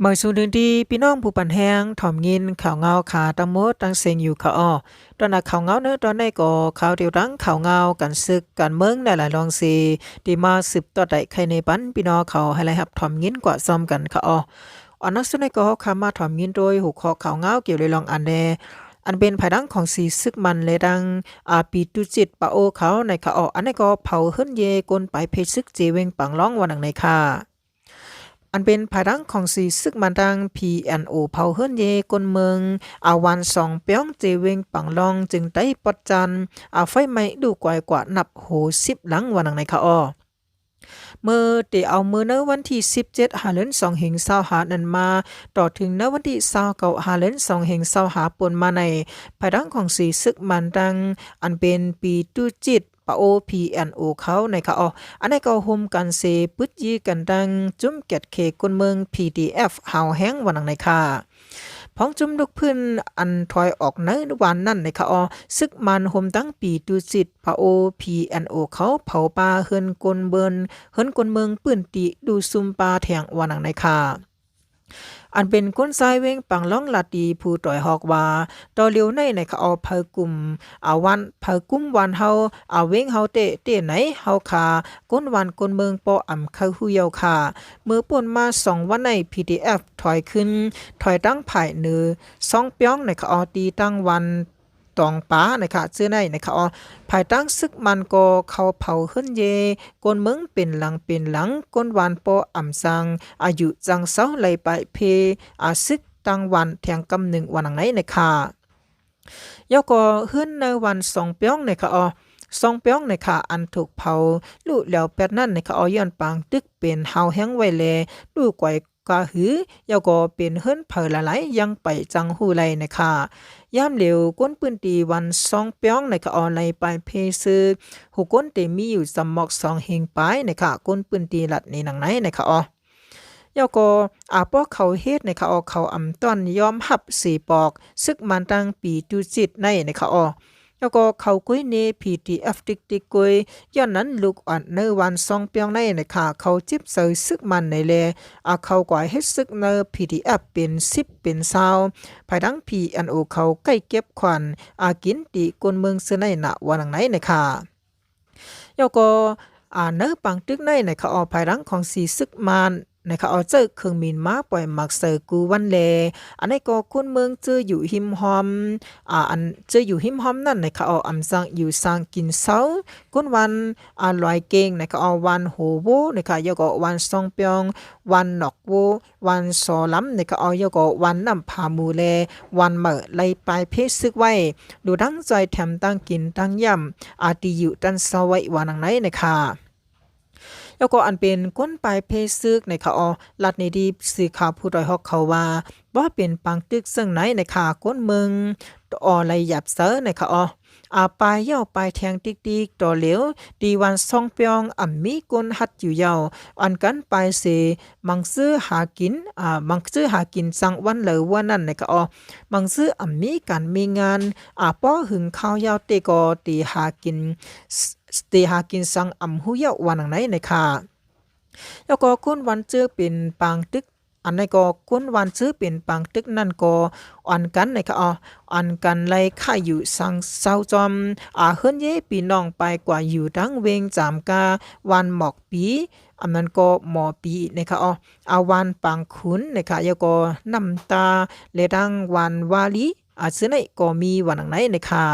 ມາສູ່ເຖິງທີ່ພີ່ນ້ອງຜູ້ປັນແຮງ ຖອມຍິນຂ່າວງາວຂາທັງໝົດທັງເສັງຢູ່ຂະເອາະ. ຕອນໜ້າຂ່າວງາວໃນຕອນໃນກໍຂ່າວດຽວດັ່ງຂ່າວງາວການສຶກການເມືອງຫຼາຍໆລອງເສ ທີ່ມາສືບຕໍ່ໄດ້ໄຂໃນປັນພີ່ນ້ອງເຂົາໃຫ້ໄດ້ຮັບຖອມຍິນກວ່າຊ້ອມກັນຂະເອາະ. ອັນໜ້າສຸດໃນກໍເຮົາຄາມາຖອມຍິນໂດຍຫົວຂໍ້ຂ່າວງາວກ່ຽວເລື່ອງອັນແລ ອັນເປັນພາຍຫຼັງຂອງສີຊຶກມັນແລະດັ່ງ ອາ ປີຕູຈິດປາໂອເຂົາໃນຂະເອາະ. ອັນໃນກໍເຜົາເຮືອນເຢ ກົນປາຍເພຊຶກເຈເວັງປາງລອງວ່າໜັງໃນຄ່ະ. ອັນເປັນພາຍຫຼັງຂອງສີຊຶກມັນດັ່ງ ພີເອັນໂອ ເຜົາເຮືອນເຢ ກົນເມືອງ ອາ ວັນຊອງປຽງ ເຈເວັງປາງລອງ ເຈີງໃຕ້ປອດຈັນ ອາ ໄຟໄໝ້ລຸກວາຍກວ່ານັບໂຫສິບຫຼັງວ່າໜັງໃນຂະເອາະ. ເມື່ອແຕ່ເອົາມື້ໃນວັນທີສິບເຈັດ ຫາເດືອນສອງເຮງຊາວຫ້ານັ້ນມາ ຕໍ່ເຖິງໃນວັນທີຊາວເກົ້າ ຫາເດືອນສອງເຮງຊາວຫ້າ ປົນມາໃນ ພາຍຫຼັງຂອງສີຊຶກມັນດັ່ງ ອັນເປັນປີຕູຈິດ ປາໂອ ພີເອັນໂອ ເຂົາໃນຂະເອາະ. ອັນໃນກໍໂຮມກັນເສປຶດຢີກັນດັ່ງ ຈຸ້ມກຽດເຂດກົນເມືອງ ພີທີເອັຟ ຮາວແຮງວ່າໜັງໃນຄ່ະ. ພ້ອມຈຸ້ມລຸກພື້ນອັນຖອຍອອກໃນວານນັ້ນໃນຂະເອາະ ຊຶກມັນໂຮມທັງປີຕູຈິດ ປາໂອ ພີເອັນໂອ ເຂົາເຜົາປາເຮືອນກົນເມືອງ ເຮືອນກົນເມືອງພື້ນທີ່ດູຊຸມປາແທງວ່າໜັງໃນຄ່ະ. ອັນເປັນຄົນຊາຍເວັງປາງລອງລາດຕີຜູ້ຕອຍຮອກວ່າ ຕໍ່ລຽວໃນໃນຂະເອາະ ເຜີກຸມ ອາ ວັນ ເຜີກຸມວັນເຮົາ ອາ ເວັງເຮົາເຕະເຕະໃນເຮົາຄາ ກົນວັນກົນເມືອງປໍອຳເຂົາຮູ້ເຍົາຄ່ະ. ເມື່ອປົນມາສອງວັນໃນ ພີທີເອັຟ ຖອຍຂຶ້ນ ຖອຍຕັ້ງພາຍເໜືອຊອງປຽງໃນຂະເອາະ ຕີຕັ້ງວັນ ຕອງປາໃນຂະເຈີໃນໃນຂະເອາະ. ພາຍຕັ້ງຊຶກມັນກໍເຂົາເຜົາເຮືອນເຢ ກົນເມືອງເປັນຫຼັງເປັນຫຼັງ ກົນວັນປໍອຳສັງ ອາຍຸຈັງເຊົາໄລປາຍເພ ອາ ຊຶກຕັ້ງວັນແທງກຳໜຶ່ງວ່າໜັງໃນໃນຄ່ະ. ແລ້ວກໍເຮືອນໃນວັນຊອງປຽງໃນຂະເອາະ ຊອງປຽງໃນຂະ ອັນຖືກເຜົາລຸແລ້ວແປດນັ້ນໃນຂະເອາະ ຍ້ອນປາງຕຶກເປັນຮາວແຮງໄວແລ ດູກວາຍ ກະຫື ແລ້ວກໍເປັນເຮືອນໃຜຫຼາຍໆ ຍັງໄປຈັ່ງຮູ້ໄດ້ນະຄະ. ຍາມຫຼຽວຄົນພື້ນທີ່ວັນຊອງປຽງນະຄະ ອອນໄລປາຍເພຊຶກ ຮູ້ຄົນເຕັມມີຢູ່ຈຳໝອກສອງເຮງປາຍນະຄະ ຄົນພື້ນທີ່ລັດໃນໜັງໃນນະຄະ ອອ ແລ້ວກໍ ອາ ພວກເຂົາເຮັດນະຄະ ອອ ເຂົາອຳຕ້ອນຍອມຮັບເສປອກ ຊຶກມານຕັ້ງປີຕູຈິດໃນນະຄະ ອອ ແລ້ວກໍເຂົາກຸ້ຍເນ ພີທີເອັຟ ຕິກໆ ກຸ້ຍ ຍ້ອນນັ້ນລູກອອນໃນວັນຊອງປຽງໃນນະຄະ ເຂົາຈິບໃສ່ຊຶກມານໃນແລ ອາ ເຂົາກວາຍເຮັດຊຶກໃນ ພີທີເອັຟ ເປັນສິບເປັນຊາວ ພາຍຫຼັງ ພີເອັນໂອ ເຂົາໃກ້ເກັບຂວັນ ອາ ກິນຕີກົນເມືອງເສືອໃນນະ ວ່າໜັງໃນນະຄະ. ແລ້ວກໍ ອາ ໃນປາງຕຶກໃນນະຄະ ອອ ພາຍຫຼັງຂອງສີຊຶກມານ ນະຄະ ອອ ເຈີເຄື່ອງບິນມາປ່ອຍໝາກໃສ່ກູວັນແລ ອັນໃດກໍຄົນເມືອງເຈີຢູ່ຮິມຮ່ອມ ອາ ອັນເຈີຢູ່ຮິມຮ່ອມນັ້ນນະຄະ ອອ ອຳສັງຢູ່ສ້າງກິນເຊົາ ກົນວັນ ອາ ລອຍເກັງນະຄະ ອອ ວັນໂຫໂວນະຄະ ແລ້ວກໍວັນຊອງປຽງ ວັນນອກໂວ ວັນສໍລຳນະຄະ ອອ ແລ້ວກໍວັນນ້ຳຜາໝູແລ ວັນເໝີ ໄລປາຍເພຊຶກໄວ້ ດູດັງຈ່ອຍແຖມຕັ້ງກິນຕັ້ງຢ້ຳ ອາ ຕີຢູ່ຕັ້ນເຊົາໄວ້ ວ່າໜັງໃນນະຄະ. ແລ້ວກໍອັນເປັນຄົນປາຍເພຊຶກນະຄະ ອອ ລັດໃນດີບສື່ຂ່າວຜູ້ດອຍຮອກເຂົາວ່າ ບໍ່ເປັນປາງຕຶກເຊິ່ງໃນນະຄະ ຄົນເມືອງ ອອ ໄລຢາບເຊີນະຄະ ອອ ອາ ປາຍເຍົາປາຍແທງຕິກໆ ຕໍ່ເຫຼວ ຕີວັນຊອງປຽງ ອຳມີຄົນຮັດຢູ່ເຍົາ ອັນກັນປາຍເສ ມັງຊືຫາກິນ ອາ ມັງຊືຫາກິນສັງວັນເລີວັນນັ້ນນະຄະ ອອ ມັງຊືອຳມີການມີງານ ອາ ພໍຫຶງຄາວຍາວເຕກໍຕີຫາກິນ ເຕຫາກິນສັງອຳຮູ້ເຍົາ ວ່າໜັງໃນນະຄະ. ແລ້ວກໍຄົນວັນເຈີເປັນປາງຕຶກ ອັນໃດກໍຄົນວັນເຈີເປັນປາງຕຶກນັ້ນກໍ ອອນກັນນະຄະ ອອ ອອນກັນໄລຂ້າຢູ່ສັງເຊົາຈອມ ອາ ເຮືອນເຢພີ່ນ້ອງປາຍກວ່າຢູ່ທັງເວງຈາມກາ ວັນໝອກປີ ອັນນັ້ນກໍໝໍປີນະຄະ ອອ ອາ ວັນປາງຂຸນນະຄະ ແລ້ວກໍນ້ຳຕາ ແລະ ດັ່ງວັນວາລີ ອາ ຊື່ໃນກໍມີ ວ່າໜັງໃນນະຄະ.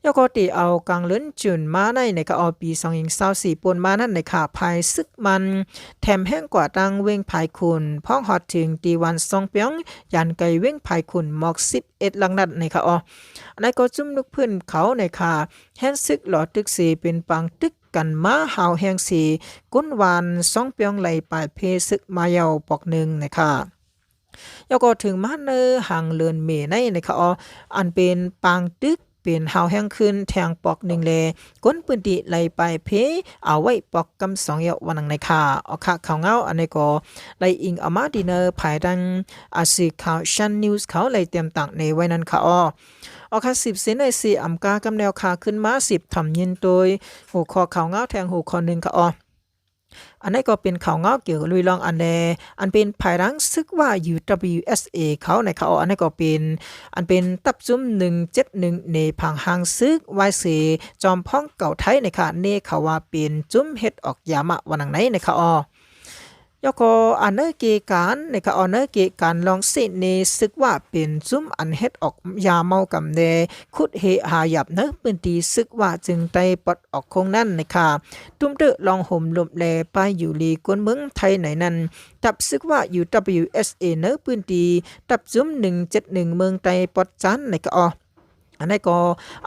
ແລ້ວກໍເຕເອົາກາງເດືອນຈູນມາໃນນະຄະ ອອ ປີສອງພັນຊາວສີ່ ປົນມານັ້ນນະຄະ ພາຍຊຶກມັນແຖມແຮງກວ່າຕັ້ງເວງພາຍຂຸນ ພ້ອມຮອດເຖິງຕີວັນຊອງປຽງ ຢ້ານໄກເວງພາຍຂຸນໝອກສິບເອັດຫຼັງນັ້ນນະຄະ ອອ ອັນໃດກໍຈຸ້ມລຸກພື້ນເຂົານະຄະ ແຮງຊຶກຫຼໍ່ຕຶກເສເປັນປາງຕຶກກັນມາຮາວແຮງເສ ກົນວັນຊອງປຽງໄລປາຍເພຊຶກມາເຍົາປອກໜຶ່ງນະຄະ. ແລ້ວກໍເຖິງມາໃນຫາງເດືອນເມໃນນະຄະ ອອ ອັນເປັນປາງຕຶກເປັນຮາວແຮງຂຶ້ນແທງປອກໜຶ່ງແລ ຄົນພື້ນທີ່ໄລປາຍເພເອົາໄວ້ປອກກຳສອງເຍົາ ວ່າໜັງໃນຄະ ອອ ຄ່າ ຂ່າວງາວອັນໃດກໍໄດ້ອີງເອົາມາດີເນີພາຍຫຼັງ ອາ ສື່ຂ່າວ Shan News ເຂົາໄດ້ຕຽມຕັ້ງໃນໄວ້ນັ້ນຄະ ອອ ອອ ຄ່າ ສິບເຊນໃນສີ່ອຳກາກຳແນວຄ່າ ຂຶ້ນມາສິບທຳຍິນໂດຍຫົວຂໍ້ຂ່າວງາວແທງຫົວຂໍ້ໜຶ່ງຄະ ອອ ອັນນັ້ນກໍເປັນຂ່າວເງົາກ່ຽວກັບລຸຍລອງອັນແລ ອັນເປັນພາຍຫຼັງຊຶກວ່າ UWSA ເຂົານະຄະ. ອັນນັ້ນກໍເປັນ ອັນເປັນຕັບຈຸ້ມໜຶ່ງເຈັດໜຶ່ງເນ ພາງຫ້າງຊຶກວາຍເສ ຈອມພອງເກົ່າໄທນະຄະ ເນເຂົາວ່າເປັນຈຸ້ມເຮັດອອກຢາມະວ່າໜັງໃນນະຄະ. ແລ້ວກໍ ອັນ ໃນເກການນະຄະ ເອົາ ໃນເກການລອງເຊເນ ຊຶກວ່າເປັນຈຸ້ມອັນເຮັດອອກຢາເມົາກຳແລ ຂຸດເຮຫາຢາບໃນພື້ນທີ່ ຊຶກວ່າຈຶ່ງໄດ້ປອດອອກຄົງນັ້ນນະຄະ ຕຸ້ມເຕີລອງໂຮມລົບແລ ປາຍຢູ່ລີກວນເມືອງໄທໃນນັ້ນ ຕັບຊຶກວ່າ UWSA ໃນພື້ນທີ່ ຕັບຈຸ້ມໜຶ່ງເຈັດໜຶ່ງ ເມືອງໄຕປອດຈັນນະຄະ. ອັນນັ້ນກໍ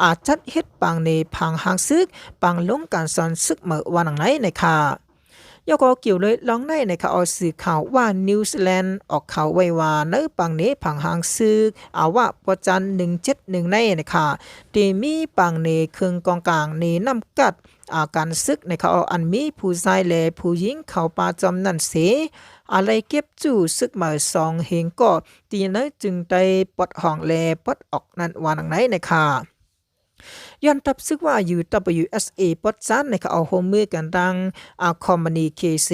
ອາ ຈັດເຮັດປາງເນ ພາງຫ້າງຊຶກ ປາງລົງການສອນຊຶກໃໝ່ວ່າໜັງໃນນະຄະ. ແລ້ວກໍກ່ຽວເລີຍລອງໃນນະຄະ ເອົາ ສື່ຂ່າວວ່າ News Zealand ອອກຂ່າວໄວ້ວ່າ ໃນປາງເນ ພາງຫ້າງຊຶກ ອາ ວ່າປອດຈັນໜຶ່ງເຈັດໜຶ່ງໃນນະຄະ ໄດ້ມີປາງເນເຄື່ອງກອງກາງເນນ້ຳກັດ ອາ ການຊຶກນະຄະ ເອົາ ອັນມີຜູ້ຊາຍ ແລະ ຜູ້ຍິງເຂົ້າປະຈຳນັ້ນເສ ອາ ໄລ່ເກັບຈຸ້ມຊຶກໃໝ່ສອງເຮງກໍ ທີ່ໃນຈຶ່ງໄດ້ປອດຫ້ອງ ແລະ ປອດອອກນັ້ນວ່າໜັງໃນນະຄະ. ຍ້ອນຕັບຊຶກວ່າ UWSA ປອດຈັນນະຄະ ເອົາ ຮ່ວມມືກັນທັງ ອາ ຄອມພານີເຄເຊ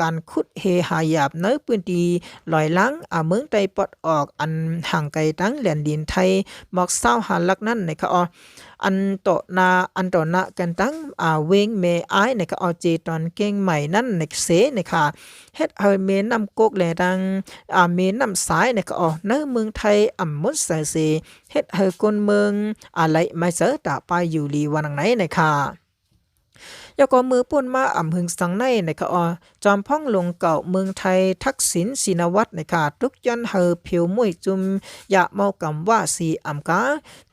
ການຂຸດເຮຫາຢາບໃນພື້ນທີ່ລອຍລາງ ອາ ເມືອງໄຕປອດອອກ ອັນຫ່າງໄກທາງແດນດິນໄທ ໝອກຊາວຫ້າຫຼັກນັ້ນນະຄະ. ອັນຕໍ່ໜ້າ ອັນຕໍ່ໜ້າກັນທັງ ອາ ເວງແມ່ອາຍນະຄະ ເອົາ ເຈຕອນແກ້ງໃໝ່ນັ້ນນະເສນະຄະ ເຮັດໃຫ້ແມ່ນ້ຳກົກ ແລະ ທັງ ອາ ແມ່ນ້ຳສາຍນະຄະ ໃນເມືອງໄທອ່ຳໝົດສາຍເສ ເຮັດໃຫ້ຄົນເມືອງອາໄລໄມ້ເຈີຕາປາຍຢູ່ລີວ່າໜັງໃນນະຄະ. ແລ້ວກໍເມື່ອປົນມາອຳເພິງສັງໃນນະຄະ ອ ຈອມພອງລົມເກົ່າເມືອງໄທ ທັກສິນ ຊິນະວັດນະຄະ ຕົກຍ້ອນໃຫ້ເຜວໝ້ວຍຈຸ້ມຢາເມົາກຳວ່າສີອຳກາ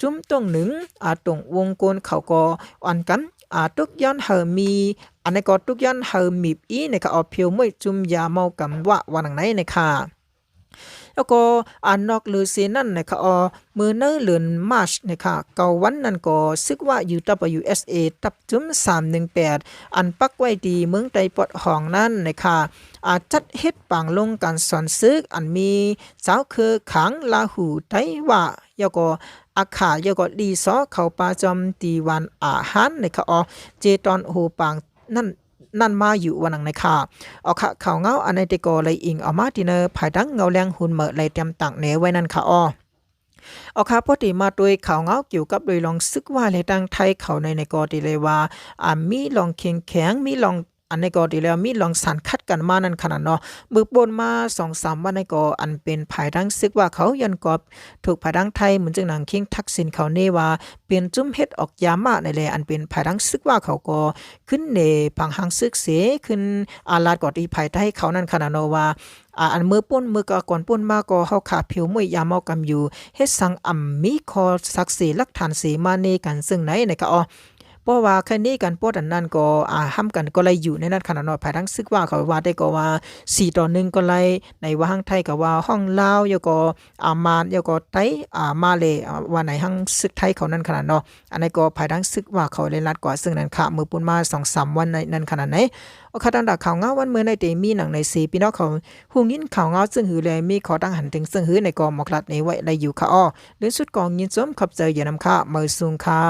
ຈຸ້ມຕົງໜຶ່ງ ອາ ຕົງວົງກົນເຂົາກໍອ່ອນກັນ ອາ ຕົກຍ້ອນໃຫ້ມີ ອັນນັ້ນກໍຕົກຍ້ອນໃຫ້ມີບອີນະຄະ ອອ ເຜວໝ້ວຍຈຸ້ມຢາເມົາກຳວ່າ ວ່າໜັງໃນນະຄະ. ແລ້ວກໍ ອາ ນອກເຫຼືອເສຍນັ້ນນະຄະ ເອີ ເມື່ອໃນເດືອນມາດຊນະຄະ ເກົ້າວັນນັ້ນກໍ ຊຶກວ່າ UWSA ຕັບຈຸ້ມສາມໜຶ່ງແປດ ອັນປັກໄວ້ທີ່ເມືອງໄຕປອດຫ້ອງນັ້ນນະຄະ ອາ ຈັດເຮັດປາງລົງການສອນຊຶກ ອັນມີຊາວເຄືອຂາງ ລາຫູ ໄຕວາ ແລ້ວກໍອາຂາ ແລ້ວກໍລີຊໍ ເຂົ້າປະຈຳທີ່ວານອາຫານນະຄະ ເອີ ເຈຕອນໂຮປາງນັ້ນ ນັ້ນມາຢູ່ວ່າໜັງໃນຄະ. ເອົາຄະ ຂ່າວເງົາອັນໃດແຕ່ກໍໄດ້ອີງເອົາມາທີ່ໃນພາຍຫຼັງເງົາແລງຫຸນເໝີໄດ້ຕຽມຕັ້ງແນໄວ້ນັ້ນຄະ ເອົາຄະ. ພໍດີມາດ້ວຍຂ່າວເງົາກ່ຽວກັບໂດຍລອງຊຶກວ່າ ແລະ ທາງໄທເຂົາໃນໃນກໍທີ່ໄດ້ວ່າ ອາ ມີລອງເຄັ່ງແຂງ ມີລອງ ອັນໃດກໍທີ່ແລ້ວມີລອງສານຂັດກັນມານັ້ນຂະນະເນາະ. ມື້ປົນມາສອງສາມວັນໃນກໍ ອັນເປັນພາຍທາງຊຶກວ່າເຂົາຍ້ອນກໍ ຖືກພາຍທາງໄທ ໝູນຈຶ່ງນາງຄິງທັກສິນເຂົາເນວ່າ ເປັນຈຸ້ມເຮັດອອກຢາມາໃນແລ ອັນເປັນພາຍທາງຊຶກວ່າເຂົາກໍ ຂຶ້ນເນ ພັງຫາງຊຶກເສ ຂຶ້ນອາລາດກໍທີ່ພາຍໃຕ້ເຂົານັ້ນຂະນະເນາະວ່າ ອາ ອັນເມື່ອປົນ ເມື່ອກ່ອນປົນມາກໍເຮົາຂາດຜິວໝ້ວຍຢາເມົາກຳຢູ່ ເຮັດສັງອຳມີຂໍ້ສັກເສ ຫຼັກຖານເສ ມາເນກັນເຊິ່ງໃນນະຄະ ເພາະວ່າຄັນເນກັນປອດອັນນັ້ນກໍ ອາ ຫ້າມກັນກໍໄດ້ຢູ່ໃນນັ້ນຂະນະເນາະ ພາຍທາງຊຶກວ່າເຂົາວ່າ ແຕ່ກໍວ່າສີ່ຕໍ່ໜຶ່ງກໍໄດ້ ໃນວ່າທາງໄທກໍວ່າຫ້ອງລາວ ແລ້ວກໍ ອາ ມານ ແລ້ວກໍໄຕ້ ອາ ມາເລ ອາ ວ່າໃນທາງຊຶກໄທເຂົານັ້ນຂະນະເນາະ. ອັນໃດກໍພາຍທາງຊຶກວ່າເຂົາໄດ້ລັດກວ່າເຊິ່ງນັ້ນຄະ ເມື່ອປຸ້ນມາສອງສາມວັນໃນນັ້ນຂະນະໃນ ໂອຄາ ທາງດ້ານຂ່າວງາວວັນເມື່ອໃນເຕມີໜັງໃນເສ ພີ່ນ້ອງເຂົາຮູ້ຍິນຂ່າວງາວເຊິ່ງຫື ແລະ ມີຂໍ້ຕ່າງຫັນເຖິງເຊິ່ງຫື ໃນກໍໝອກລັດໃນໄວ້ໄດ້ຢູ່ຄະ ເອີ ເລື່ອງສຸດກໍຍິນຊົມຂອບໃຈຢ່ານຳຄະ ເມີສູງຄະ.